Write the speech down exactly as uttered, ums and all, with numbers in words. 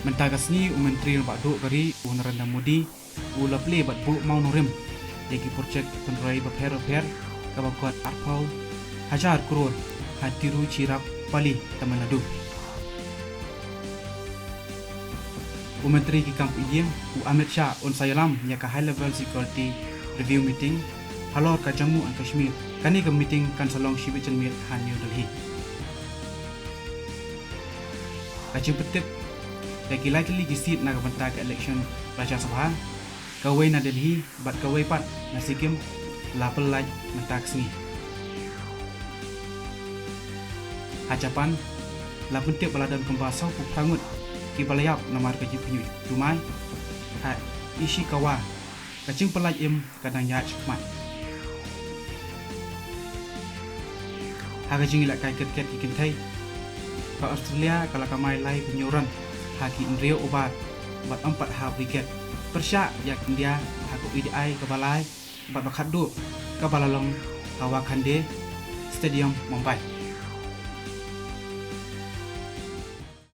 Mynta ka sngi u Myntri Rangbah Duh ka ri u Narendra Modi u la plie bad buh mawnongrim ïa ki projek pynroi bapher bapher kaba kot arphew hajar klur ha Tiruchirappalli, Tamil Nadu. U Myntri ki kam ïing u Amit Shah un sa ïalam ïa ka High Level Security Review Meeting halor ka Jammu and Kashmir. Kane ka meeting kan sa long shibit janmiet ha New Delhi. Ka jingpyntip ïa ki lai tylli ki seat na ka bynta ka election Rajya Sabha, kawei na Delhi bad kawei pat na Sikkim, la pyllait mynta ka sngi. Ha Japan, la pyntip ba la don kumba sawphew phra ngut kiba la ïap namar ka jingpynïoh jumai ha Ishikawa, ka jingpyllait im ka dang ïaid shakhmat. Ha ka jingïalehkai cricket ki kynthei, ka Australia ka la kamai laiphew hynñiew run ha ki hynriew over bad ym pat half wicket, pyrshah ïa ka India ha ka O D I kaba lai bad ba khatduh kaba la long ha Wankhede Stadium, Mumbai.